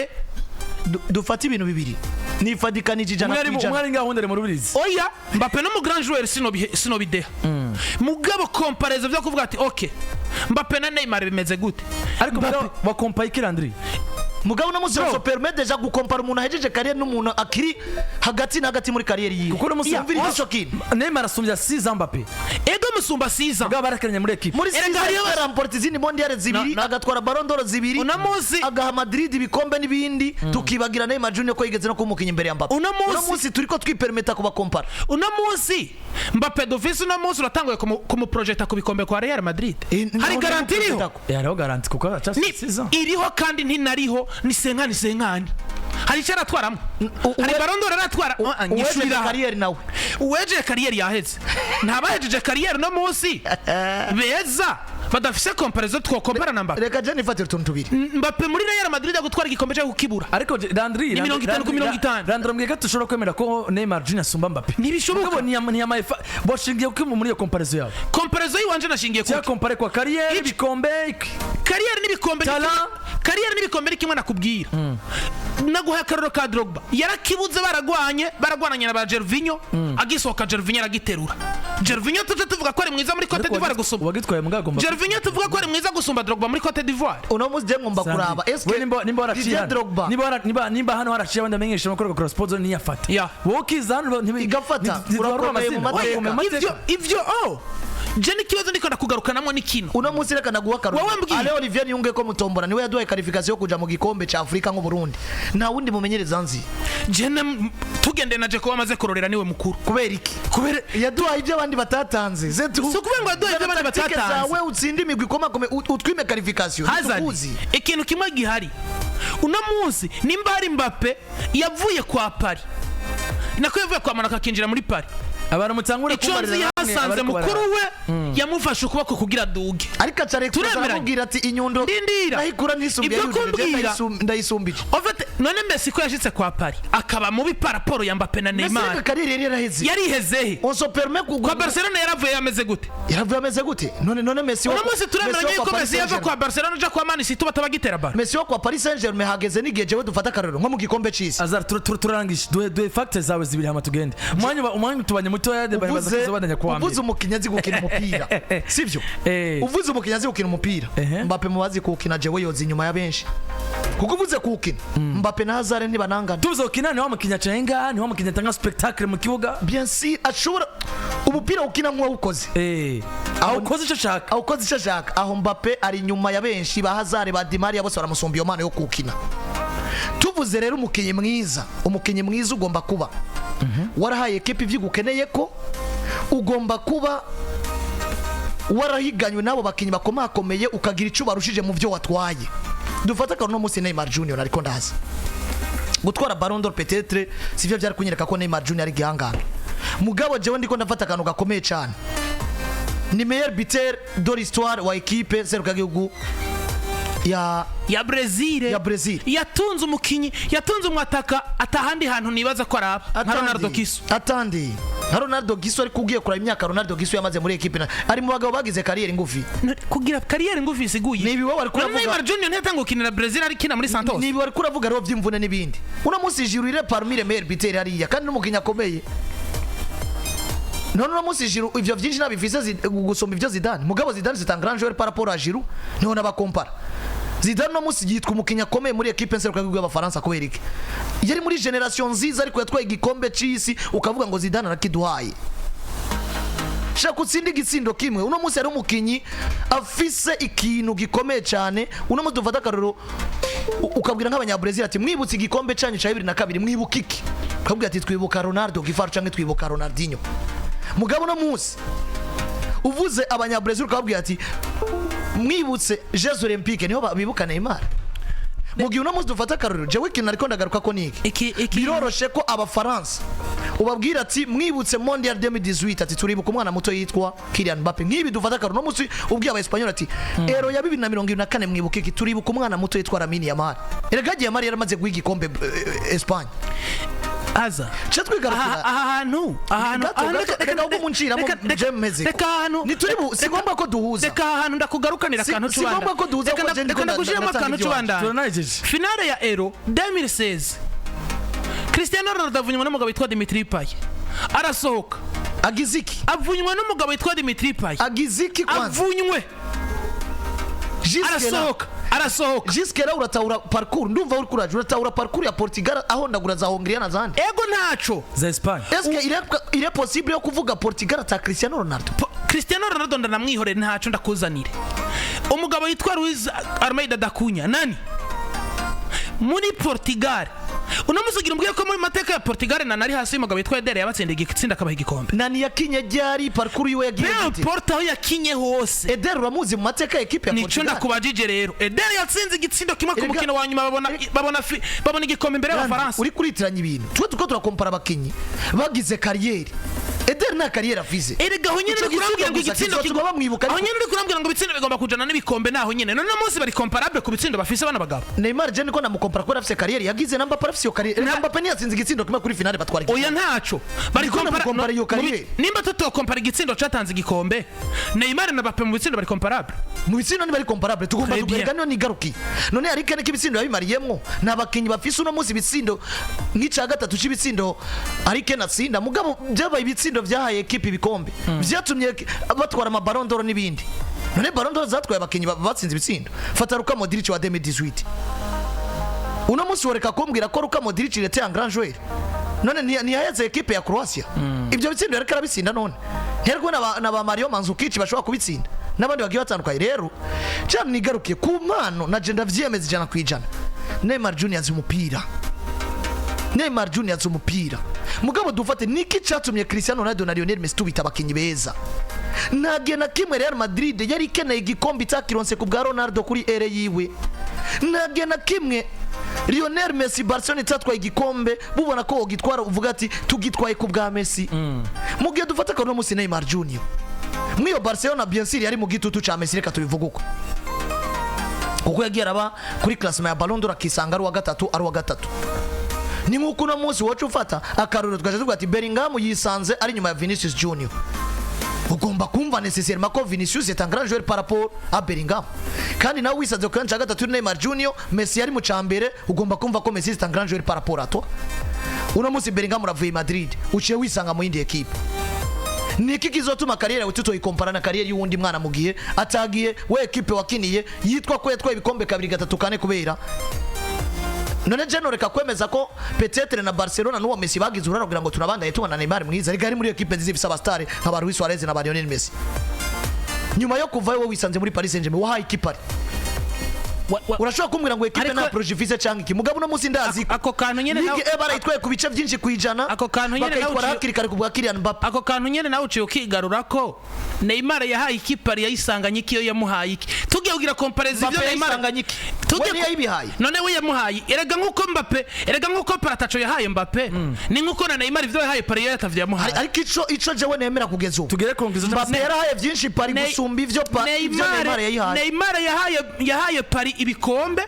Dufate ibintu bibiri nifadikanije ijana Umwe ku ari ijana. umwe ari ngaho, undi ari mu Rubirizi. Oya, Mbappe no mu grand joueur sinobideha, mugabo comparaison byo kuvuga ati ok, Mbappe na Neymar bimeze gute? Ariko Mbappe- mugabo wakompaye iki, Landry? Mugabo uno munsi on se permet déjà gukompara umuntu ahejeje carrière n'umuntu akiri hagati na hagati muri carrière yiwe. Kuko uno munsi Yumvira ico kintu. Neymar asumbya 6 Mbappe. Ego, musumba siza. Mugabo barakaranye muri ekipe. Muri Erega season hariyo aramporta izindi mondiale zibiri, agatwara Ballon d'Or zibiri, Uno munsi- agaha Madrid ibikombe n'ibindi, tukibagira Neymar Junior ko yigeze no kuba umukinnyi imbere ya Mbappe. Uno munsi- Uno munsi turiko twipermeta kubakompara. Uno munsi Mbappe dufise uno munsi uratanguye kumuprojeta ku bikombe kwa Real Madrid. Hari garantie iriho? Eh, hariho garantie kuko aracafise 6 ans. Iriho kandi ntinariho, ni cinquante cinquante. Hari icyo aratwaramo, hari Ballon d'Or aratwara. Uwejeje Nyishurira. carrière nawe. Uwejeje carrière yaheze, ntabahejeje carrière no munsi beza badafise comparaison twokompara na Mbappe. Reka je nifatire utuntu tubiri. Mbappe muri Real Madrid gutwara igikombe cyo kukibura. Ariko Landry, Ni 50 ku 50. Landry, mbwiye ko tushobora kwemera ko Neymar Junior asumba Mbappe. Ntibishoboka. Mugabo ntiyamaye washingiye kuki muri iyo comparaison yawe? Comparaison yiwanje nashingiye ku Cya compare kwa carrière, ibikombe carrière n'ibikombe ni Talent. Carrière n'ibikombe ni kimwe. Nakubwira, naguha akaroro ka Drogba, yarakibuze, baragwanye, baragwananye na ba Gervinho, agisohoka Gervinho aragiterura. Gervinho tuje tuvuga ko ari mwiza muri Cote d'Ivoire gusumba Wagitwaye mugabo agomba Gervinho tuvuga ko ari mwiza gusumba Drogba muri Cote d'Ivoire? Uno munsi je ngomba Sandri, kuraba eske we nimba waraciye Didier hano, Drogba nimba hano haraciye abandi amenyesha amakuru agakora sport zone ntiyafata. Ya. Wowe ukiza hano Igafata, ntibarura urakomeye mu amazina. mateka. Urakomeye mu mateka. Ivyo oh je n'ikibazo ndiko ndakugarukanamwo ni kino. Uno munsi reka naguha akarorero. Wowe mbwira. Alain Olivier Niyunge ko mutombora niwe yaduhaye qualification yo kuja mu gikombe ca Afrika nk'u Burundi, nta wundi mumenyereza nzi. Je tugende na Jacob amaze kurorera niwe mukuru. Kubera iki? Kubera yaduhaye ibyo abandi batatanze, c'est tout. Si ukuvuga ngo yaduhaye ibyo abandi Tactique batatanze. zawe utsinde imigwi ikomakome, utwime qualification. Hazard, ntitukuzi. ikintu kimwe gihari uno munsi, nimba hari Mbappe yavuye kwa Paris, nako yavuye kwa Monaco akinjira muri Paris, Abantu mutangure icyo kumbarira nzi namwe, yasanze abariko mukuru we yamufashe ukuboko kugira duge. Ariko aca Alex Turemeranya. aramubwira ati inyundo Ndindira. ndayikura ntisumbiye Ibyo yujuje, kumbwira. ndayisumbije. En fait, none Messi ko yashitse kwa Paris akaba mubi par rapport ya Mbappe na Messi Neymar? reka carrière yari yaraheze. Yarihezehe? On se permet Kwa Barcelona yaravuye yameze gute? Yaravuye ameze gute? None Messi Uno munsi turemeranya Messi wo yuko kwa Paris Messi yava Saint-Germain. kwa Barcelona uja kwa Man City batabagitera baro. Messi wo kwa Paris Saint-Germain hageze n'igihe jewe dufata akarorero nko mu gikombe c'isi. Azar, turarangije, duhe fact zawe zibiri hama tugende. Umwanya tubanye mutoya, baza kuzobandanya kuwa mbere. Uvuze umukinnyi azi gukina umupira, sivyo? Eh. Uvuze umukinnyi azi gukina umupira, Ehe. Mbappe mu bazi kuwukina jewe yoza inyuma ya benshi, kuko uvuze kuwukina Mbappe na Hazard ntibanangana. Tuvuze gukina, ni wa mukinnyi acenga, ni wa mukinnyi atanga spectacle mu kibuga. Bien sûr, ashobora umupira ukina nk'uwawukoze. Eh, aho ukoze icyo ashaka. Awukoze icyo ashaka, aho Mbappe ari inyuma ya benshi, ba Hazard, ba Di Maria, bose baramusumba iyo mpano yo kuwukina. Tuvuze rero umukinnyi mwiza, umukinnyi mwiza ugomba kuba warahaye ekipa ibyo igukeneye, ko ugomba kuba warahiganywe n'abo bakinnyi bakomakomeye, ukagira icyo ubarushije mu byo watwaye. Dufate akantu, uno munsi Neymar Junior ariko ndaza gutwara Ballon d'Or, peut-être sivyo byari kunyereka ko Neymar Junior ari gihangange. Mugabo jewe ndiko ndafata akantu gakomeye cyane, ni meilleur buteur de l'histoire wa équipe serukiragihugu ya Ya Brazil. Ya Brazil. Yatunze umukinyi, yatunze umwataka atahandi hantu nibaza ko araba nka Ronaldo Kisu. Atandi nka Ronaldo Giso, ariko ugiye kuraba imyaka Ronaldo Giso yamaze muri équipe ari mu bagabo bagize carrière ngufi. Kugira carrière ngufi isiguye. Ni ibi wowe wariko None uravuga. Neymar Junior ntiyatanga gukinira Brazil arikina muri Santos. Ni ibi wariko uravuga rero by'imvune n'ibindi. Uno munsi Giroud ire parmi les meilleurs buteurs hariya kandi n'umukinnyi akomeye. None uno munsi Giroud ivyo vyinshi nabifise gusumba ivyo Zidane. Mugabo Zidane c'est un grand joueur par rapport à Giroud, niho n'abakompara. Zidane uno munsi yitwa umukinnyi akomeye muri équipe nserukiragihugu y'Abafaransa kubera iki? Yari muri génération nziza, ariko yatwaye igikombe c'isi ukavuga ngo Zidane arakiduhaye. Shaka utsinde igitsindo kimwe. Uno munsi hari umukinyi afise ikintu gikomeye cyane. Uno munsi dufata akarorero, ukabwira nk'Abanyabrezil ati mwibutse igikombe cyanyu cya 2002, mwibuka iki? Ukabwira ati twibuka Ronaldo Gifaru cyangwa twibuka Ronaldinho. Mugabo uno munsi uvuze Abanyabrezil ukababwira ati Mwibutse Jeux Olympiques, niho bibuka Neymar. Mu gihe uno munsi dufata akarorero, jewe ikintu ariko ndagaruka ko niki, Iki biroroshe ko Abafaransa ubabwira ati mwibutse Mondial 2018, ati turibuka umwana muto yitwa Kylian Mbappe. Nk'ibi dufata akarorero, uno munsi ubwiye aba Espagnols ati Euro ya 2024 mwibuke iki? Turibuka umwana muto yitwa Lamine Yamal. Erega Yamal yaramaze guha igikombe Espagne. Aza Ce twigarukira aha hantu Gato, aha, gato, reka ahubwo munciramo. Je meze reka ahantu si ngombwa ko duhuza. Reka ahantu ndakugarukanira akantu. Si ngombwa ko duhuza, kuko je ndiko Reka ndagushiramo ndatanga akantu iby'iwanje. cubandanya. Turanahejeje. Finale ya Euro 2016, Cristiano Ronaldo avunywe n'umugabo witwa Dimitri Payet, arasohoka. Agize iki? Avunywe n'umugabo witwa Dimitri Payet. Agize iki kwanza? Avunywe. Arasohoka, arasohoka. Jusque là uratahura parcours, ndumva uri kuraje, uratahura parcours ya Portugal aho ndagura za Hongria na zandi. Ego, ntaco. Za Espagne. Est-ce que il est possible yo kuvuga Portugal ata Cristiano Ronaldo? Cristiano Ronaldo ndanamwihorera, ntaco, ndakuzanire umugabo yitwa Luis Almeida da Cunha nani muri Portugal. Uno munsi ugira umbwiye ko muri mateka ya Portugal nani ari hasi y'umugabo witwa Eder yabatsindiye igitsinda akabaha igikombe? Nani yakinye ryari? Parcours yiwe yagiye Peu gute? importe aho yakinye hose. Eder uramuzi mu mateka ya équipe ya Nico Portugal? ndakubajije rero, Eder yatsinze igitsindo kimwe ku mukino wa nyuma, babona igikombe imbere y'Abafaransa. Uri kuritiranya ibintu. Twe turiko turakompara abakinyi bagize carrière. Eder nta carrière afise. Erega aho nyene Ico uri kurambwira ngo gitsindo gusa igitsindo kizotuma bamwibuka, aho ariko nyene uri kurambwira ngo ibitsindo bigomba kujana n'ibikombe, naho nyene none uno munsi bari comparable ku bitsindo bafise bano bagabo. Neymar je niko namukompara kubera afise carrière yagize, na Mbappe afise iyo carrière. Mbappe ntiyatsinze igitsindo kimwe kuri finale batwara igikombe. Oya, ntaco, bari Niko namukompara iyo carrière. Nimba tutokompara igitsindo catanze igikombe, Neymar na Mbappe mu bitsindo bari comparable. Mu bitsindo ntibari comparable, tugomba Très bien. tugereka niyo nigarukiye. None hari kene k'ibitsindo yabimariyemwo, ni abakinyi bafise uno munsi ibitsindo nk'ica gatatu cy'ibitsindo ari Kane atsinda, mugabo byabaye ibitsindo byahaye équipe ibikombe, byatumye batwara ama Ballon d'Or n'ibindi. None Ballon d'Or zatwaye abakinyi batsinze ibitsindo? Fata Luka Modric wa 2018. Uno munsi woreka kumbwira ko Luka Modric il était un grand joueur? None ntiyaheze équipe ya Croatia ibyo bitsindo yariko arabitsinda? None ntiyari kumwe na ba Mario Mandzukic bashobora kubitsinda n'abandi bagiye batandukanye? Rero cyane nigarukiye ku mpano, na je ndavyemeza 100%, Neymar Junior azi umupira, Neymar Junior azi umupira. Mugabo dufate niki catumye Cristiano Ronaldo na Lionel Messi tubita abakinyi beza? Nta gihe na kimwe Real Madrid yari ikeneye igikombe itakironse ku bwa Ronaldo kuri ère yiwe. Nta gihe na kimwe Lionel Messi Barcelona itatwaye igikombe bubona ko wogitwara uvuga ati tugitwaye ku bwa Messi. Mu gihe dufata ko munsi Neymar Junior mw'iyo Barcelona, bien sûr yari mu gitutu ca Messi, reka tubivuge uko, kuko yagiye araba kuri classement ya Ballon d'Or akisanga ari uwa gatatu, ari uwa gatatu. Ni nk'uko uno munsi woca ufata akarorero tugaca tuvuga ati Bellingham yisanze ari inyuma ya Vinicius Junior, ugomba kumva nécessairement ko Vinicius est un grand joueur par rapport à Bellingham. Kandi nawe wisanze ku kanya gatatu Neymar Junior, Messi yari mu cambere, ugomba kumva ko Messi est un grand joueur par rapport à toi. Uno munsi Bellingham uravuye Madrid uciye wisanga mu yindi équipe, ni iki kizotuma carrière yawe tutoyikompara na carrière y'uwundi mwana mu gihe atagiye we équipe wakiniye yitwa ko yatwaye ibikombe kabiri, gatatu, kane? Kubera none je noreka kwemeza ko peut-être na Barcelona n'uwo Messi bagize uruhara kugira ngo turabandanye tubona Neymar mwiza. Ariko ari muri équipe nziza ifise aba stars nka ba Luis Suarez na ba Lionel Messi. Nyuma yo kuvayo wowe wisanze muri Paris Saint-Germain, wahaye ikipe ari urashobora kumbwira ngo équipe nta projet ifise canke iki, mugabo uno munsi ndazi ko Ako kantu nyene Ligue barayitwaye ku bice byinshi kwijana, Ako kantu nyene nawe bakayitwara hakiri kare ku bwa Kylian Mbappe. Ako kantu nyene nawe uciye ukigarura ko Neymar yahaye ikipe ari yayisanganye iki? Iyo yamuhaye iki? Tugiye kugira comparaison Mbappe ivyo Neymar yayisanganye iki? Tugiye We ntiyayibihaye. None we yamuhaye, erega nkuko Mbappe, erega nkuko Parataco yahaye Mbappe, ni nkuko na Neymar ivyo yahaye Paris yatavye yamuhaye. Ariko ico jewe nemera kugeza ubu, Tugere ku ngizo. Mbappe yarahaye byinshi Paris gusumba ivyo Neymar yayihaye. Neymar yahaye Paris ibikombe,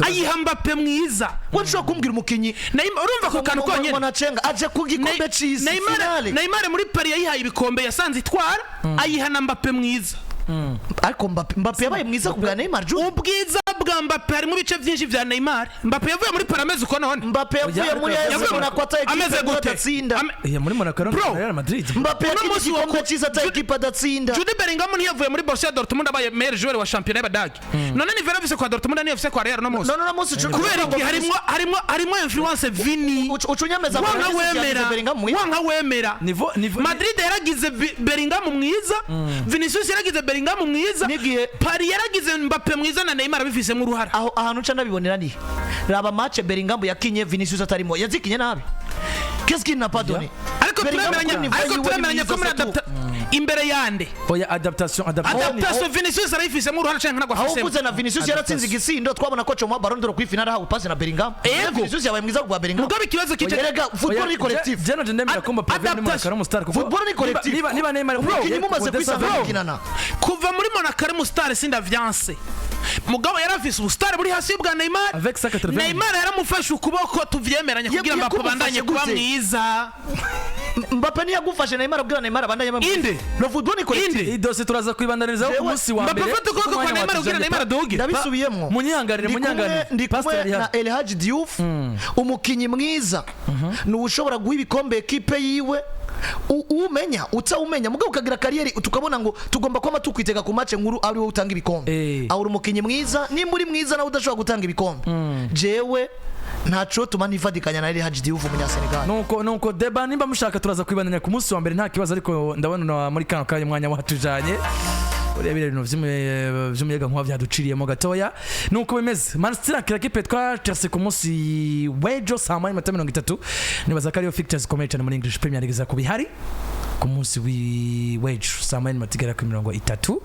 ayiha Mbappe mwiza. We nshobora kumbwira umukinyi Neymar, urumva ako kantu konyene? ngo nacenga aje ku gikombe c'isi Neymar finale. Neymar muri Paris yayihaye ibikombe yasanze itwara, ayiha na Mbappe mwiza. Ariko Mbappe yabaye mwiza ku bwa Neymar Junior. Ubwiza bwa Mbappe harimo ibice byinshi vya Neymar. Mbappe yavuye muri Paris ameze uko none? Mbappe yavuye Oya, muri ariko AS yavuye Monaco ata équipe ameze gute? adatsinda. Iya, muri Monaco Bro. Real Madrid. Mbappe Uno yakinye munsi wa igikombe cyiza ata équipe adatsinda. Jude Bellingham ntiyavuye muri Borussia Dortmund abaye meilleur joueur wa championnat y'Abadage? None ni Vera afise kwa Dortmund niyo afise kwa Real no munsi? None uno munsi Kubera iki? Harimwo influence Vini. Ucunyemeza ko Wanka Vinicius yagize wemera Bellingham mwiza. Wanka wemera. Niveau Madrid yaragize Bellingham mwiza, Vinicius yaragize Bellingham mwiza, Paris yaragize Mbappe mwiza, na Neymar abifisemo uruhara. Aho ahantu nca ndabibonera ni raba match Bellingham yakinye Vinicius atarimo, yazikinye nabi. Qu'est-ce qu'il n'a pas donné? Ariko Ariko Bellingham turemeranya, kuri niveau ariko yiwe ni turemeranya ko mwiza, muri c'est tout. adapta imbere yande Oya, adaptation, adaptation. Adaptation Vinicius arayifisemo uruhare canke ntabwo Aho afisemo? uvuze na Vinicius yaratsinze igisindo, twabona ko Choma Ballon d'Or kuri finale ahawe passe na Bellingham. Ego. Vinicius yabaye mwiza kubwa Bellingham. Mugabe ikibazo kice Erega football ni collectif. Jeno je ndemera ko Mbappe avuye muri Monaco ari umustar, kuko Football ni collectif. niba Neymar Umukinnyi mumaze kwisanga mukinana. Kuva muri Monaco ari umustar, sindavyanse, mugabo yarafise ubustar buri hasi y'ubwa Neymar. Avec 180. Neymar yaramufashe ukuboko, tuvyemeranye, kugira Mbappe Yakumufashe abandanye kuba gute? mwiza. Mbappe ntiyagufashe Neymar, abwira Neymar abandanye aba mwiza. Inde? Le football ni collectif. Inde? Iyi dosiye turaza kuyibandanirizaho ku Jewe, munsi wa Mbappe mbere. afata ukuboko kwa Umwanya Neymar kugira watujanye. Neymar aduge. Ndabisubiyemwo. Munyihanganire, Ndi kumwe- munyihanganire. Ndi Pastor kumwe ari hano. na El Hadji Diouf. Umukinyi mwiza ni ushobora guha ibikombe ekipe yiwe, umenya utawumenya, mugabo ukagira carrière, tukabona ngo tugomba kwama tukwitega ku match nkuru ari wowe utanga ibikombe. Aho uri umukinyi mwiza, nimba uri mwiza nawe udashobora gutanga ibikombe, jewe ntaco tuma ntifadikanya na El Hadji Diouf, umunyasenegal. Nuko débat, nimba mushaka turaza kwibandanya ku munsi wa mbere, nta kibazo, ariko ndabona muri kano kanya umwanya watujanye. Buriya biriya bintu vy'umuyaga nkuba vyaduciriyemo gatoya. Nuko bimeze, Man City akira ekipe twa Chelsea ku munsi w'ejo saa 1:30. Nibaza ko ariyo fixtures zikomeye cyane muri English Premier League za kubihari ku munsi w'ejo saa 1:30.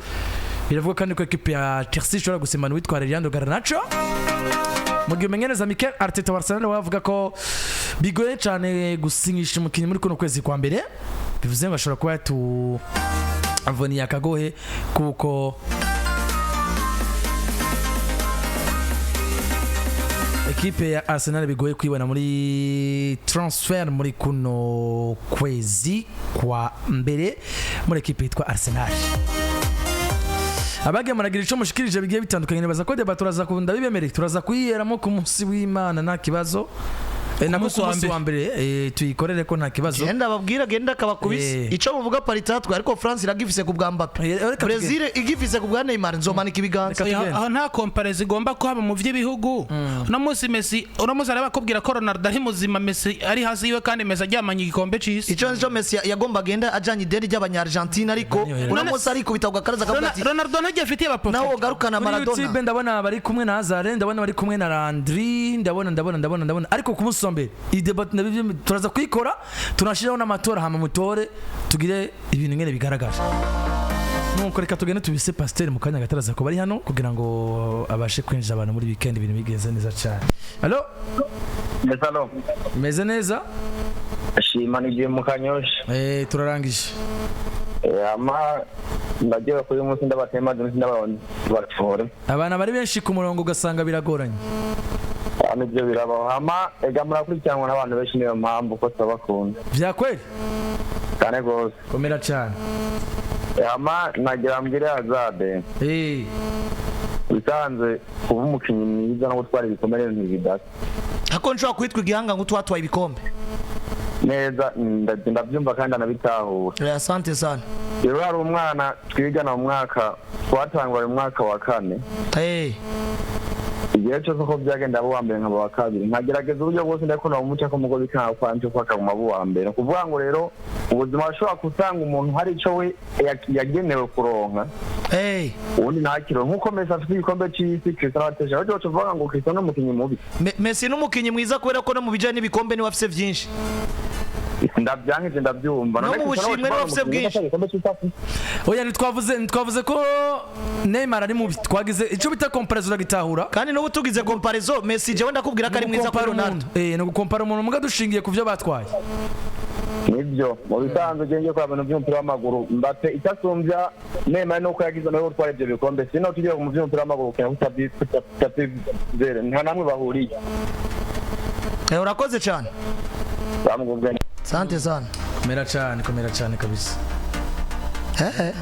Biravuga kandi ko ekipe ya Chelsea ishobora gusimbana uwitwa Alejandro Garnacho, mu gihe umenyereza Mikel Arteta wa Arsenal we avuga ko bigoye cyane gusinyisha umukinnyi muri kuno kwezi kwa mbere, bivuze ngo ashobora kuba yatuvuniye akagohe, kuko ekipe ya Arsenal bigoye kwibona muri transfer muri kuno kwezi kwa mbere muri ekipe yitwa Arsenal. Abagiye muragira ico mushikirije bigiye bitandukanye, nibaza ko débat turaza kunda bibemereye, turaza kuyiheramo ku munsi w'Imana, nta kibazo. Nako munsi ku wa munsi mbere. wa mbere, tuyikorere ko nta kibazo. Genda babwira, genda kabakubise. Ico muvuga paritatwe, ariko France iragifise ku bwa Mbappe. Reka Brazil igifise ku bwa Neymar, nzomanika ibiganza. Reka Oya, tugende. aho nta comparaison igomba kuhaba mu by'ibihugu. Uno munsi Messi, uno munsi araba akubwira ko Ronaldo ari muzima, Messi ari hasi yiwe, kandi Messi aryamanye igikombe c'isi. Ico nico Messi yagomba agenda ajanye ideni ry'abanya-Argentine, ariko uno munsi arikubita ku gakaraza akavuga ati Ronaldo ntajya afitiye abaprofeti. Nawe ugarukana Kuri Maradona. YouTube ndabona bari kumwe na Azare, ndabona bari kumwe na Landry, ndabona, ndabona, ndabona, ndabona, ariko ku munsi wa mbere iyi débat ndabivyo turaza kuyikora, tunashiraho n'amatora, hama mutore, tugire ibintu ngene bigaragara. Nuko reka tugende tubise pasiteri mu kanya gataraza kuba ari hano kugira ngo abashe kwinjiza abantu muri weekend, ibintu bigenze neza cyane. Allo? Yes, hello. Meze neza? Shima, nigiye mu Kanyosha. Turarangije. Ama ndagiye kuri uyu munsi ndabatema maze ndabatore. Abantu bari benshi ku murongo, ugasanga biragoranye. Hama ibyo birabaho. Hama ega murakurikiranwa n'abantu benshi, niyo mpamvu ko turabakunda. Vya kweli? Cyane rwose. Komera cyane. Hama nagira mbwire Hazard. Bisanzwe kuba umukinnyi mwiza no gutwara ibikomere ntibidasa. Hako nshobora kwitwa igihanga ngo twatwaye ibikombe. Neza, ndabyumva kandi anabitahura. Asante sana. Rero hari umwana twigana mu mwaka twatangwa mu mwaka wa kane. Igihe cyose uko byagenda abo uwa mbere nkaba uwa kabiri, nkagerageza uburyo bwose ndakunda umuca ko mugo bikanga kwanje ko akaguma abo uwa mbere. Ni ukuvuga ngo rero ubuzima bashobora gusanga umuntu hari icyo we yagenewe kuronka, ubundi ntakiro, nk'uko Messi afite igikombe cy'isi, Cristiano atesha aho tuvuga ngo Cristiano ni umukinnyi mubi. Messi ni umukinnyi mwiza kubera ko no mu bijyanye n'ibikombe niwe afise byinshi. Ndabyankije, ndabyumva. No None mu Cristiano bushimwe niwe afise umukinnyi bwinshi. afite igikombe cy'isi afite. Oya, ntitwavuze ko Neymar ari mubi, twagize icyo bita comparaison, uragitahura. Kandi n'ubu tugize comparaison, Messi jewe ndakubwira ko ari mwiza kuri Gukompara Ronaldo. umuntu, ni ugukompara umuntu muga dushingiye ku byo batwaye. Nibyo, mu bisanzwe ugenge kwa bintu by'umupira w'amaguru, Mbappe icyo asumbya Neymar nuko yagize nawe gutwara ibyo bikombe. Sino tugiye mu by'umupira w'amaguru ukina kutabyizere, nta namwe bahuriye. Urakoze cyane. Bamugubwe. Asante sana. Komera cyane, komera cyane kabisa.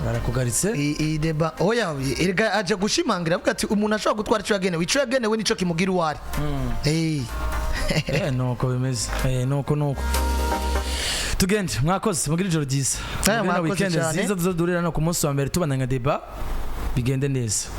Barakugaritse. Iyi débat, oya, erega aje gushimangira avuga ati umuntu ashobora gutwara icyo yagenewe, icyo yagenewe nicyo kimugira uwo ari. Nuko bimeze, nuko tugende. Mwakoze, mugire ijoro ryiza. Mugire na Mwakoze weekend cyane. nziza. Tuzodurira no ku munsi wa mbere tubandanya débat, bigende neza.